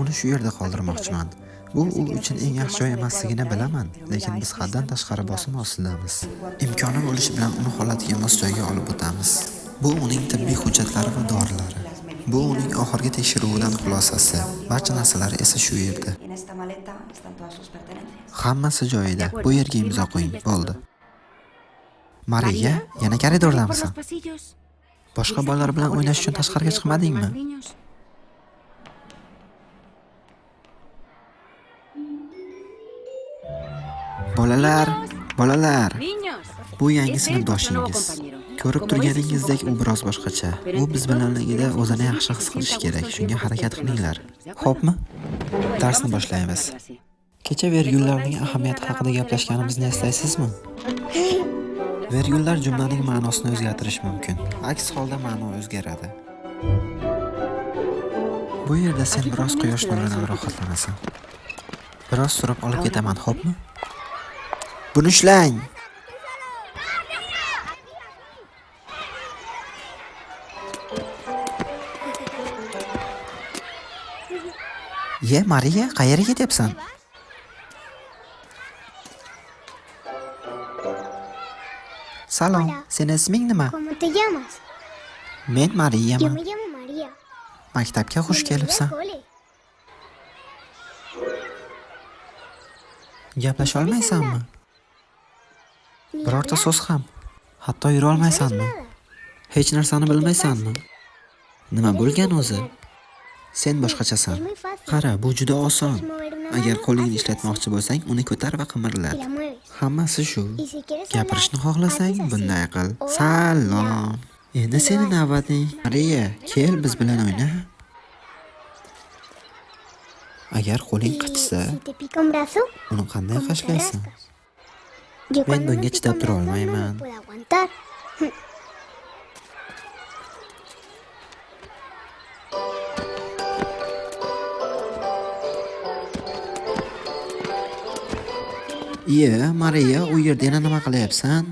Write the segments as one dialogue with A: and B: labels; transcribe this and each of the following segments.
A: Uni shu yerda qoldirmoqchiman. Bu u uchun eng yaxshi joy emasligini bilaman, lekin biz haddan tashqari bosim ostidamiz. Imkoni bo'lishi bilan uni holatiga mos joyga olib o'tamiz. Bu uning tibbiy hujjatlari va dorilari. Bu uning oxirgi tekshiruvidan xulosasi. Barcha narsalari esa shu yerda. Hammasi joyida. Bu yerga imzo qo'ying. Bo'ldi. Mariya, yana koridordamisan? Boshqa bolalar bilan o'ynash uchun tashqariga chiqmadingmi? Bolalar, bolalar. Bu yangi sinfdoshingiz. Ko'rib turganingizdek, u biroz boshqacha. U biz bilanligida o'zini yaxshi his qilishi kerak. Shunga harakat qilinglar. Xo'pmi? Darsni boshlaymiz. Kecha vergullarning ahamiyati haqida gaplashganimizni eslaysizmi? Vergullar jumlaning ma'nosini o'zgartirishi mumkin. Aks holda ma'no o'zgaradi. Bu yerda sen biroz quyosh nuridan rohatlanasan. Biroz surib olib ketaman, xo'pmi? Buni ushlang. Ye, Mariya, qayerga ketyapsan? Salom, seni isming nima?
B: ¿Cómo te llamas?
A: Men
B: Yo
A: Mariyaman.
B: me llamo María.
A: Maktabga xush
B: Bienvenida al
A: kelibsan.
B: cole.
A: Gaplasha olmaysanmi?
B: Ni
A: Birorta
B: hablar.
A: so'z ham. Hatto yura
B: ¿No sabes
A: olmaysanmi?
B: nada?
A: Hech narsani bilmaysanmi? Nima
B: Eres
A: bo'lgan
B: muy
A: o'zi?
B: rara.
A: Sen
B: Mira,
A: boshqachasan.
B: es muy fácil.
A: Qara, bu juda oson.
B: Quieres mover una
A: Agar
B: mano,
A: qo'lingni
B: haces así
A: ishlatmoqchi bo'lsang, uni ko'tar va
B: y
A: qimirlat.
B: la mueves.
A: Hammasi shu.
B: Y si quieres hablar,
A: Gapirishni xohlasang,
B: haces así.
A: bunday qil.
B: Hola,
A: Salom. Endi seni navbating. Mariya, kel biz bilan o'yna. Agar qo'ling
B: Y
A: qichsa,
B: si te pica un brazo,
A: uni qanday
B: ¿cómo te
A: qashlaysan?
B: rascas? Yo
A: Men
B: cuando me
A: bunga
B: pica
A: chidab
B: un
A: tura
B: brazo no me
A: olmayman.
B: puedo aguantar.
A: Iye, Mariya, u yerda yana nima qilyapsan?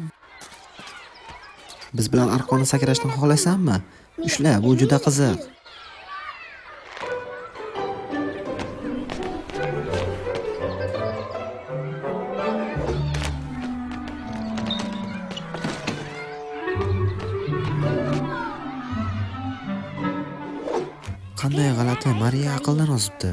A: Biz bilan arqonni sakrashni xohlaysanmi?
B: Mira,
A: Ushla, bu
B: es muy
A: juda qiziq.
B: divertido.
A: Qanday g'alati, Mariya aqldan ozibdi.